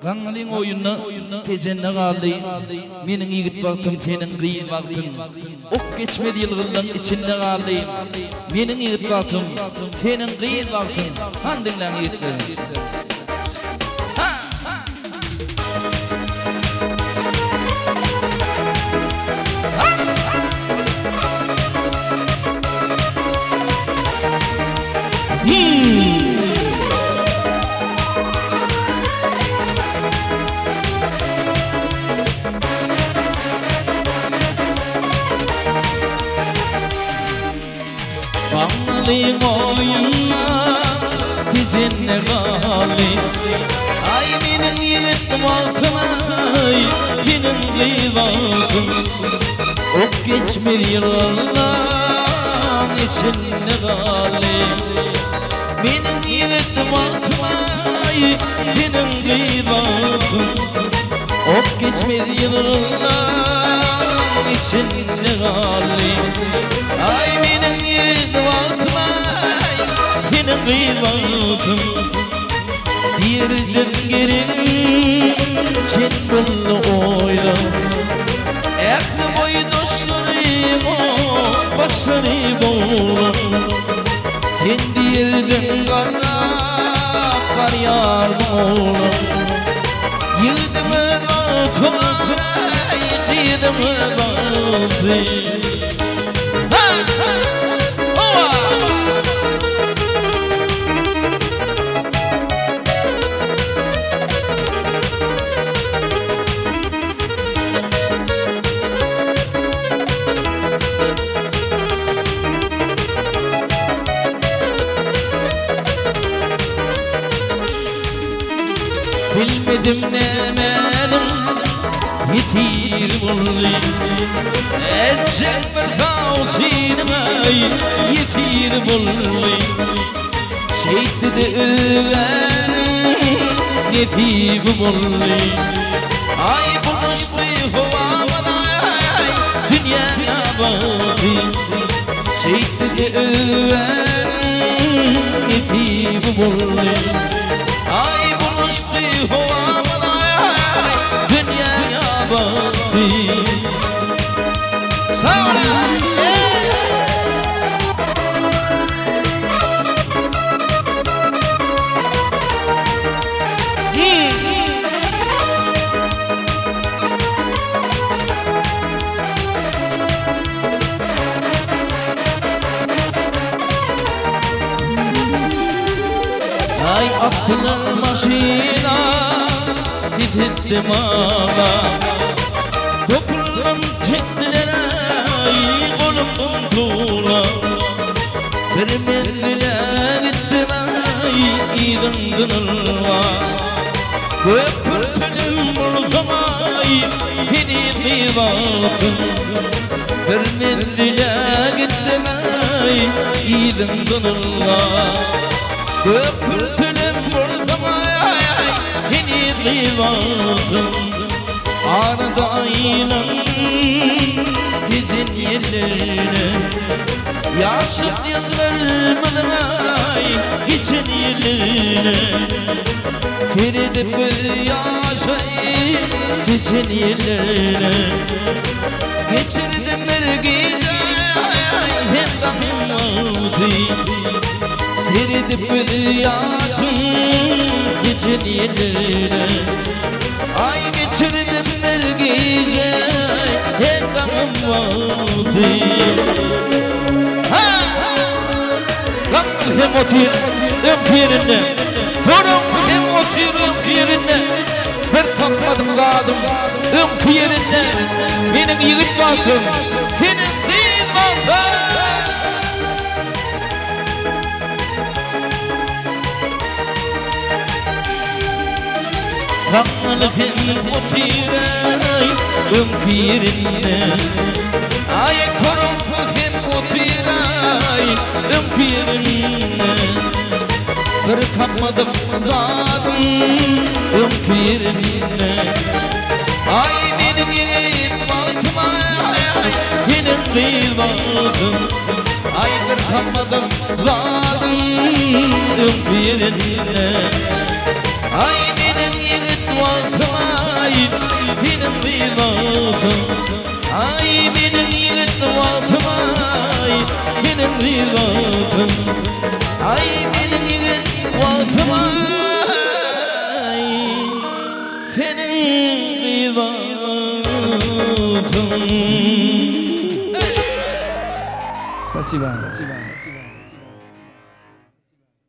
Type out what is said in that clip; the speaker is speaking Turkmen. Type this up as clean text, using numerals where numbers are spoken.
Gaňňalyň oýunda Tejende galdy, Meniň ýigit wagtym, seniň gyz wagtyň. Ok geçmez ýylgynlaň içinde galdy, Meniň ýigit wagtym, seniň gyz wagtyň. Hany diňläň ýigitler. Ha! Gaňňalyň oýunda tejende galdy. Aý meniň ýigit wagtym aý, seniň gyz wagtyň. Ok geçmez ýylanlaň içinde galdy. Meniň ýigit wagtym aý, seniň gyz wagtyň. Ok geçmez ýylanlaň içinde galdy. Aý meniň ýigit wagtym aý, seniň gyz wagtyň. Birden gelin çen boldy oýla. Ähli boýdaşlarym başlary boglan. Sen birden garrap barýardyň oglan. Ýigidiň öz bagty bar aý, gyzyň öz bagty. Ha! Howa! Bilmedim nämäniň ýesiri boldy Ejem bir sawçynyň aý ýesiri boldy Şeýtdi-de özgäniň nesibi boldy Aý bulaşdy howamyz aý dünýäň bagty Şeýtdi-de özgäniň nesibi boldy Aý bulaşdy howamyz aý dünýäň bagty Sag boluň! Aý atdylar maşyna Gidipdi mala Topuldym çekdiler aý Golumdan tula Bir menzile gitdim aý Yzyňdan ylga Gök kürtelim bolsam aý Heniz gyz wagtym Bir menzile gitdim aý Yzyňdan ylga Gök kürtelim bolsam aý Heniz gyz wagtym Arada aýlan Tejen ýellerine Ýaşlyk ýyllarymyzyň aý Geçen ýellerine Seredip göz ýaşaý Geçen ýellerine Geçirdim bir gije Hem daňym wagty Seredip göz ýaşym Geçen ýellerine Aý geçirdim bir gije Hem daňym wagty Ha! Gaňňyl hem otyr öňki ýerinde Toruň hem otyr öňki ýerinde Bir tapmadyk zadym öňki ýerinde Meniň ýigit wagtym, seniň gyz wagtyň. Gaňňyl hem otyr-aý öňki ýerinde Aý Toronto hem otyr-aý öňki ýerinde Bir tapmadyk zadyň öňki ýerinde Aý meniň ýigit bagtym aý seniň gyz bagtyň Aý bir tapmadyk zadyň öňki ýerinde Aý. meniň ýigit wagtym aý, seniň gyz wagtyň. Aý meniň ýigit wagtym aý, seniň gyz wagtyň. Aý meniň ýigit wagtym aý, seniň gyz wagtyň. Spasiba.